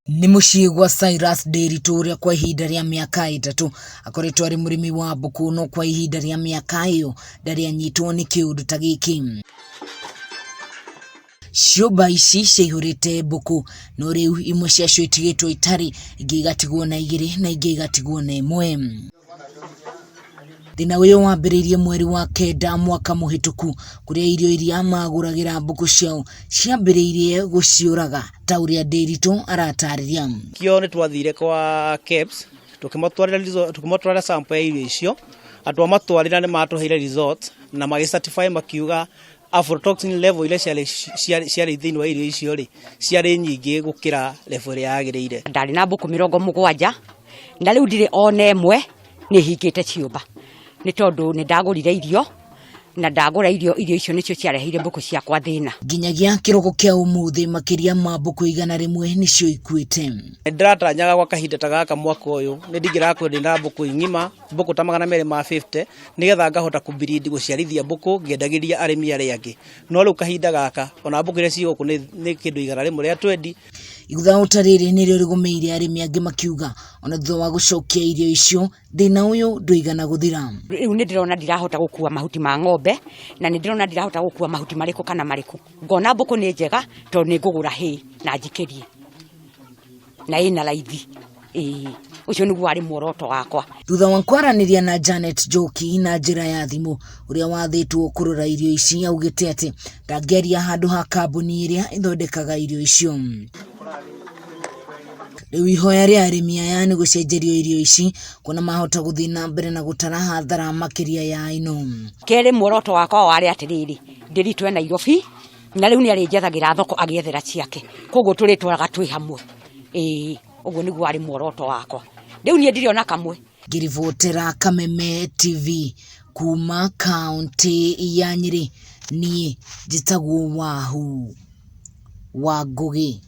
Nĩ mũciĩ gwa Cyrus Ndiritu ũrĩa kwa ihinda rĩa mĩaka ĩtatũ akoretwo arĩ mũrĩmi wa mbũkũ no kwa ihinda rĩa mĩaka ĩyo ndarĩ anyitwo nĩ kĩũndũ ta gĩkĩ. Ciũmba ici ciaihũrĩte mbũkũ no rĩu imwe ciacio itigĩtwo itarĩ, ingĩ igatigwo na igĩrĩ na ingĩ igatigwo na ĩmwe. Thĩna ũyũ wambĩrĩirie mweri wa kenda mwaka mũhĩtũku kũrĩa irio iria magũragĩra mbũkũ ciao ciambĩrĩirie gũciũraga ta ũrĩa Ndĩritũ aratarĩria. Kĩo nĩ twathire kwa KEBS tũkĩmatwarĩra sample ya irio icio na twamatwarĩra nĩ matũheire result na magĩ certify makiuga aflatoxin level iria ciarĩ ciarĩ thĩinĩ wa irio icio rĩ ciarĩ nyingĩ gũkĩra level ĩrĩa yagĩrĩire. Ndarĩ na mbũkũ 70 na rĩu ndirĩ ona ĩmwe nĩ hingĩte ciũmba nĩ tondũ nĩ ndagũrire irio na ndagũra irio irio icio nĩcio ciareheire mbũkũ ciakwa thĩna. Nginyagia kĩroko kĩa ũmũthĩ makĩria ma mbũkũ 100 nĩcio ikuĩte. Nĩndĩratanyaga gwa kahinda ta gaka mwaka ũyũ nĩ ndingĩrakorwo ndĩna mbũkũ ng'ima mbũkũ ta 250 nĩgetha ngahota kũ breed gũciarithia mbũkũ ngĩendagĩria arĩmi arĩa angĩ no rĩu kahinda gaka ona mbũkũ iria ciĩ gũkũ nĩ kĩndũ 120. Igũtha ta rĩrĩ nĩrĩo rĩgũmĩire arĩmi angĩ makiuga ona thutha wa gũcokia irio icio thĩna ũyũ ndũigana gũthira. Rĩu nĩ ndĩrona ndirahota gũkua mahuti ma ng'ombe na nĩ ndĩrona ndirahota gũkua mahuti marĩkũ kana marĩkũ. Ngona mbũkũ nĩ njega tondũ nĩ ngũgũra hay na njikĩrie na ĩna raithi. Ĩĩ ũcio nĩguo warĩ muoroto wakwa. Thutha wa kwaranĩria na Janet Njoki na njĩra ya thimũ ũrĩa wathĩtwo kũrora irio ici augĩte atĩ ndangĩaria handũ ha kambuni ĩrĩa ĩthondekaga irio icio. Rĩu ihoya rĩa arĩmi aya nĩ gũcenjerio irio ici kuona mahota gũthiĩ na mbere na gũtara hathara makĩria ya ĩno. Kerĩ muoroto wakwa warĩ atĩrĩrĩ, Ndĩritũ e Nairobi na rĩu nĩ arĩnjethagĩra thoko agĩethera ciake, koguo tũrĩtwaraga twĩ hamwe. Ĩĩ ũguo nĩguo warĩ muoroto wakwa. Rĩu niĩ ndirĩ ona kamwe. Ngĩribotera Kameme TV kuma kaũntĩ ya Nyĩrĩ, niĩ njĩtagwo Wahu wa Ngũgĩ.